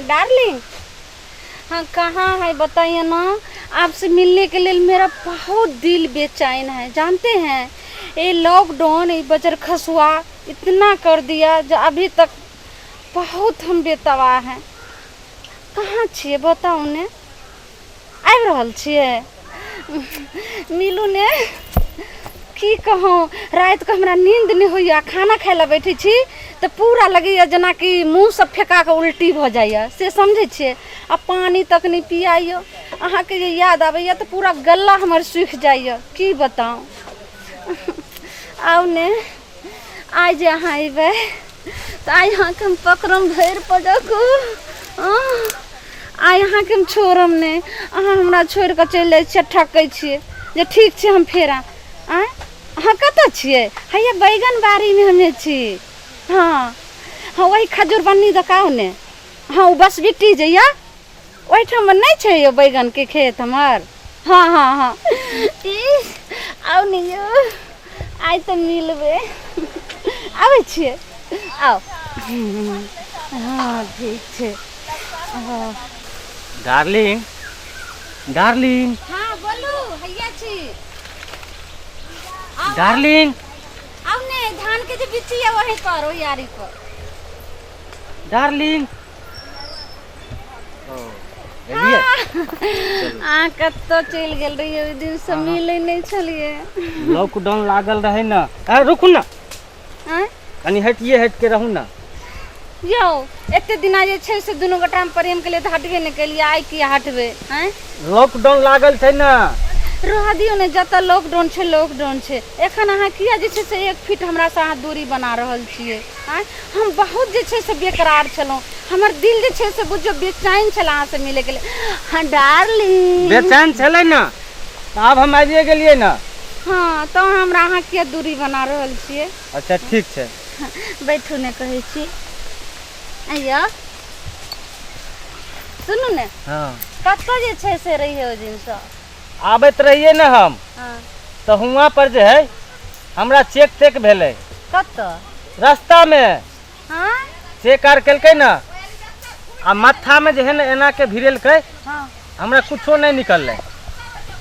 Darling, हाँ कहाँ है बताइए ना। आपसे मिलने के लिए मेरा बहुत दिल बेचैन है, जानते हैं। ये लॉकडाउन, ये बजर खसुआ इतना कर दिया जो अभी तक बहुत हम बेतवा हैं। कहाँ छियै बताउ ने? आबि रहल छियै? मिलू ने। की कहूँ, रातिके हमरा नींद नहि होइए। खाना खाइ लए बैठै छी तऽ पूरा लगैए जेनाकि मुँह सब फेका कऽ उल्टी भऽ जाइए, से समझै छियै? आ पानि तक नहि पियाइए। अहाँके जे याद आबैए तऽ पूरा गला हमर सूखि जाइए, की बताउ। आउ ने। आइ जे अहाँ अयबै तऽ आइ अहाँके हम पकड़म भरि पजकू। आइ अहाँके हम छोड़म नहि। अहाँ हमरा छोड़ि कऽ चलि जाइ छियै, ठकै छियै जे ठीक छै हम फेर आयब। आँय, अहाँ कतऽ छियै? हैया बैगन बाड़ीमे हमे छी। हँ हँ, वही खजूर बन्नी दऽ कऽ आउ ने। हँ, ओ बसबिट्टी जे यऽ ओहिठाम नहि छै यौ बैगनके खेत हमर। हँ हँ हँ, ई आउ ने यौ, आइ तऽ मिलबै। आबै छियै, आउ। हँ, ठीक छै। हँ डार्लिंग, डार्लिंग। हँ, बोलू, हैया छी। डार्लिंग। आउ ने, धान के जे बिच्ची है वही पर, ओही आरी पर। डार्लिंग, ओ एलियै? अहाँ कतऽ चलि गेल रहियै? ओहि दिनसँ मिलै नहि छलियै। लॉकडाउन लागल रहै ने। आ रुकू ने। आँय? कनि हटिए, हटि के रहू ने। यौ, एते दिना जे छै से दुनू गोटामे प्रेम के लिए तऽ हटबे नहि केलियै, आइ किया हटबै? आँय? लॉकडाउन लागल छै ने। रहऽ दियौ ने, जतऽ लॉकडाउन छै लॉकडाउन छै। एखन अहाँ किया जे छै से एक फीट हमरासँ अहाँ दूरी बना रहल छियै? आँय, हम बहुत जे छै से बेकरार छलहुँ। हमर दिल जे छै से बुझियौ बेचैन छल अहाँसँ मिलैके लेल। हँ डार्लिंग। बेचैन छलै ने, तऽ आब हम आबिए गेलियै ने। हँ, तऽ हमरा अहाँ किया दूरी बना रहल छियै? अच्छा, ठीक छै। बैठू ने, कहै छी। आइया सुनू ने। हँ। कतऽ जे छै से रहियै ओहि दिनसँ? आबैत रहियै ने हम। हँ। तऽ हुआँ पर जे है हमरा चेक तेक भेलै। कतऽ? रास्तामे। हँ। चेक आर केलकै ने आ माथामे जे है ने एना के भिड़ेलकै। हमरा कुछो नहि निकललै,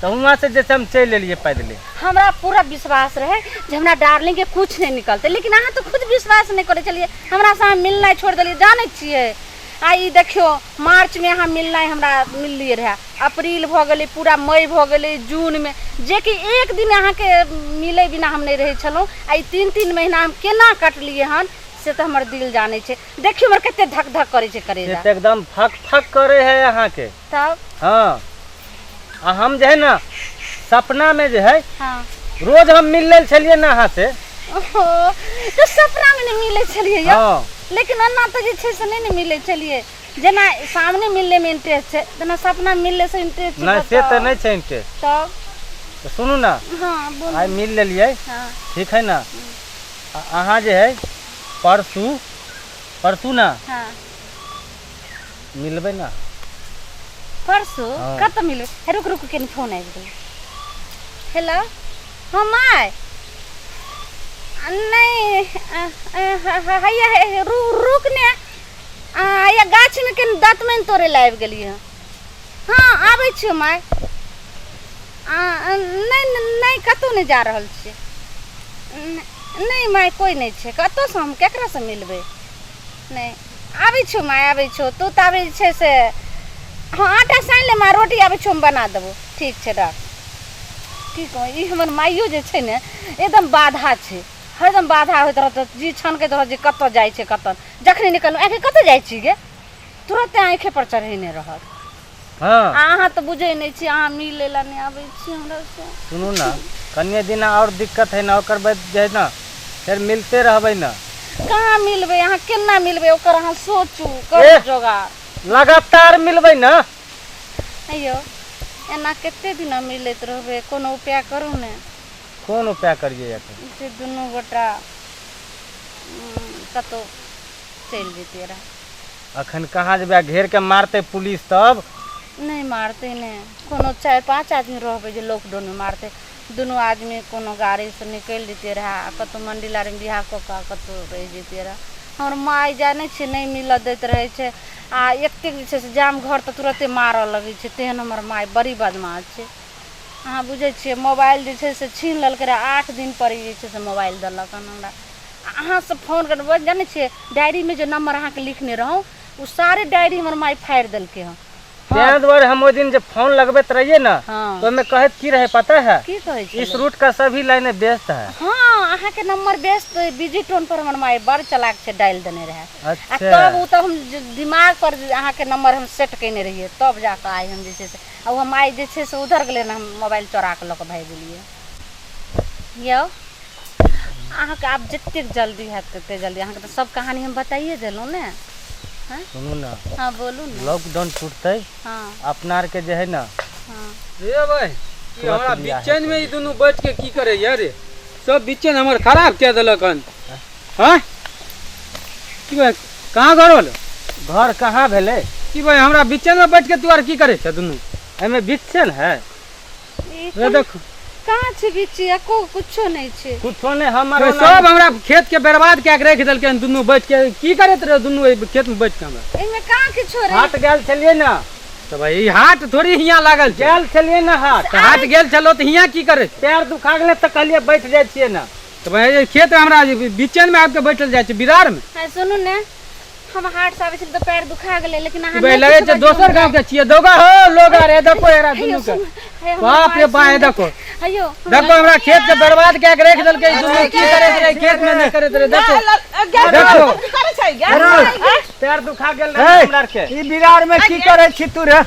तऽ हुआँ से जे छै हम चलि एलियै पैदले। हमरा पूरा विश्वास रहै जे हमरा डार्लिंग के कुछ नहि निकलतै, लेकिन अहाँ तऽ खुद विश्वास नहि करै छलियै। हमरा से अहाँ मिलनाइ छोड़ि देलियै, जानै छियै? आ ई देखियौ, मार्चमे अहाँ मिलनाइ हमरा मिललियै रहए, अप्रील भऽ गेलै, पूरा मई भऽ गेलै, जूनमे जेकि एक दिन अहाँके मिलै बिना हम नहि रहै छलहुँ। आ ई 3-3 महीना हम केना कटलियै हन से तऽ हमर दिल जानै छै। देखियौ, हमर कते धक धक करै छै से करेजा। तऽ एकदम फक फक करै है अहाँके। तब? हँ, आ हम जे है ने सपनामे जे है रोज हम मिल लेल छलियै ने अहाँ से। ओहो, तऽ सपनामे नहि मिलै छलियै यौ? हँ। लेकिन ओना तऽ जे छै से नहि ने मिलै छलियै। जेना सामने मिलने इंटरेस्ट छै, तेना सपना मिलने से इंटरेस्ट छै? नहि, से तऽ बताउ। नहि छै इंटरेस्ट। तब? तऽ सुनू ने। हँ, बोलू। आइ मिल लेलियै। हँ। ठीक है ने? आ अहाँ जे है परसू, परसू ने मिलबै ने? परसू? हँ। कतऽ मिलबै? हे, रुक रुक, कनि फोन आबि गेलै। हेलो, हँ माय। नहि, हैया हे, रुक ने। हैया गाछमे कनि दतमनि तोड़ै लए आबि गेलियै हँ। हँ, आबै छियौ माय। नहि नहि, कतहु नहि जा रहल छियै। नहि माय, कोइ नहि छै। कतऽसँ हम केकरासँ मिलबै? नहि, आबै छियौ माय, आबै छियौ। तू तऽ आबै छै से। हँ, आटा सानि ले माय, रोटी आबै छियौ हम बना देबौ। ठीक छै, राख। की कहू, ई हमर माइयो जे छै ने एकदम बाधा छै। हरदम बाधा होइत रहत जी, छनकैत रहत जे कतऽ जाइ छै, कतऽ। जखने निकललहुँ, आँखि कतऽ जाइ छी गे, तुरते आँखे पर चढ़ेने रहत। आ अहाँ तऽ बुझै नहि छी, अहाँ मिलै लए नहि आबै छी हमरा से। सुनू ने, कनिए दिना आओर दिक्कत है ने, ओकर बाद जे है ने फेर मिलते रहबै ने। कहाँ मिलबै अहाँ? केना मिलबै ओकर अहाँ सोचू, करू जोगाड़। लगातार मिलबै ने। यौ, एना कते दिना मिलैत रहबै? कोनो उपाय करू ने। कोन उपाय करियै एखन? से दुनू गोटा कतहु चलि जैतियै रहए। अखन कहाँ जेबै? घेर के मारतै पुलिस तब। नहि मारतै ने। कोनो 4-5 आदमी रहबै जे लॉकडाउनमे मारतै? दुनू आदमी कोनो गाड़ीसँ निकलि जैतियै रहए आ कतहु मंडिल आरमे बियाह कऽ कऽ कतहु रहि जैतियै रहए। हमर माय जानै छियै नहि मिलऽ दैत रहै छै आ एतेक जे छै से जाम घर तऽ तुरते मारऽ लगै छै तेहन हमर माय बड़ी बदमाश छै अहाँ बुझै छियै मोबाइल जे छै से छीन लेलकै रहए 8 दिन पर ई जे छै से मोबाइल देलक हन हमरा आ अहाँसँ फोन करबै जानै छियै डायरीमे जे नम्बर अहाँके लिखने रहौँ ओ सारे डायरी हमर माय फाड़ि देलकै हँ। तें दुआरे हम ओहि दिन जे फोन लगबैत रहियै ने हाँ। तो ओहिमे कहैत की रहे पता है? की कहै छलै? इस रूट का सभी लाइनें व्यस्त है। हाँ, अहाँके नंबर व्यस्त बिजी टोन पर हमर माय बड़ चलाक छै डालि देने रहे। आ अच्छा। तब ओ तऽ हम दिमाग पर अहाँके नंबर हम सेट कयने रहियै तब जाकऽ आइ हम जे छै से आ ओ माय जे छै से उधर गेलै ने हम मोबाइल चोरा कऽ लऽ कऽ भागि गेलियै। यौ अहाँके आब जतेक जल्दी हैत ततेक जल्दी अहाँके तऽ सब कहानी हम बताइए देलहुँ ने। सुनू ना। हाँ बोलू ना। लॉकडाउन टूटते। हाँ। अपना आर के जे है ना। हाँ। रे भाई, ई तुरंत हमरा बियाह बिचैन में हेतै। ई दुनू बैठ के की करे या रे? सब बिचैन हमर खराब कए देलक हन। हाँ? की भाई, कहाँ घर होलो? घर कहाँ भेलै? की भाई, हमरा बिचैन में बैठ के तू आर की करे छ दुनू? एहिमे बिचैन है? ई रे देखो। कहाँ छै बिच्ची? एको कुछो नहि छै। कुछो नहि, हमर रे ओना सब हमरा खेत के बर्बाद कए के राखि देलकै हन दुनू बैठ के। की करैत रहे दुनू एहि खेत में बैठ के हमरा? एहिमे कहाँ किछो रहे? हाट गेल छलियै ने। तऽ भाई, ई हाट थोड़ी हियाँ लागल छै। गेल छलियै ने हाट। तऽ हाट गेल छलो तऽ हियाँ की करै? पैर दुखा गेलै तऽ कहलियै बैठ जाइ छियै ने। तऽ भाई, एहि खेत हमरा बिचन में आबि के बैठल जाइ छै बिरार में। हाँ, सुनू ने, हम हाट से आबै छलियै तऽ पैर दुखा गेलै, लेकिन अहाँ भाई, नहि लगै किछु छै बजलहुँ। दोसर गाँव के छियै। दौगा हो लोग आर, हे देखो एकरा हेयौ, दुनू के। सुनू, हे हमर बाप रे माय बा, हे सुनू। देखो। हेयौ, देखो हमरा खेत के बर्बाद कए के राखि देलकै ई दुनू। की करैत रहे खेत में, नहि करैत रहे। देखो देखो। की करै छै गे? पैर दुखा गेल रहे हमरा आर के। ई बिरार में की करै छी तू रे?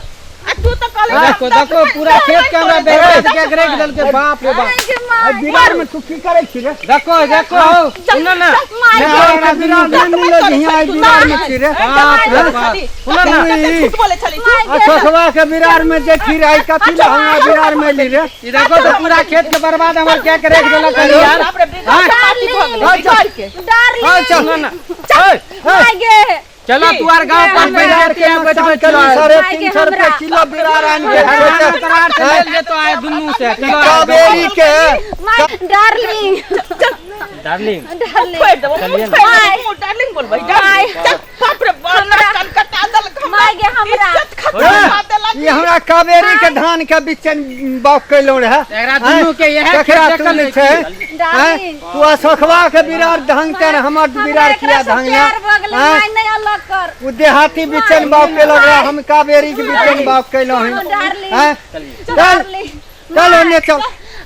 आ तू तऽ कहले देखो देखो पूरा खेत के हमरा बर्बाद कए के राखि देलकै। बाप रे बाप। आ बिरार में तू की करै छी रे? देखो देखो हौ। सुनू ने। हमरा बिरार में मिलल हियाँ, ई बिरार में छी रे। बाप रे बाप। सुनू ने। झूठ बोले छली तू। आ सोखवा के बिरार में देखी रही, कथी ला हमरा बिरार में ली रे? ई देखो तो पूरा खेत के बर्बाद हमर कए के राखि देलक हन यार। बाप रे, बिगड़ के माटी भऽ गेलै, बिगड़ के। डार्लिंग, सुनू ने। माय गे। चलो तू आर गाँव पर बिरार बिरार के के बैठ नुकसान बैठ केली, चलो। 350 रुपया किलो बिरार आनि के बेचै। करार से लेल जेतो आय दुनू से। चलो आय। कावेरी के। My darling, darling. Darling, छोड़ि देबो, मुँह छोड़ि देबो, मुँह डार्लिंग बोलबै, डार्लिंग। चल, बाप रे, बड़ नाक कटा देलक हमरा। माय गे हमरा। इज्जत खत्म कऽ देलक। ई हमरा कावेरी के धान के बिचन बाग कैलहुँ रहे। एकरा दुनू के इएह खेत ककरा देखल तू नहि छै? डार्लिंग, तू अशोकवा के बिरार धांगते ने, हमर हमरा बिरार एकरा किया से धांगना? प्यार भऽ गेलै, आँय? माय नहि अलग कर। ओ देहाती बिचन बाग केलक रहे, हम कावेरी के बिचन बाग कैलहुँ हन। डार्लिंग, आँय? चल डार्लिंग, चल ओने चल।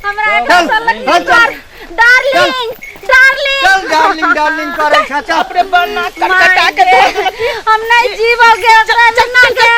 हमरा एकरा चल, से अलग चल, नहि कर। डार्लिंग, डार्लिंग, चल डार्लिंग डार्लिंग करै छ, चल। बाप रे, बड़ नाक कटकटा के माय गे, हम नहि जीवल गे, ओकरा बिना गे।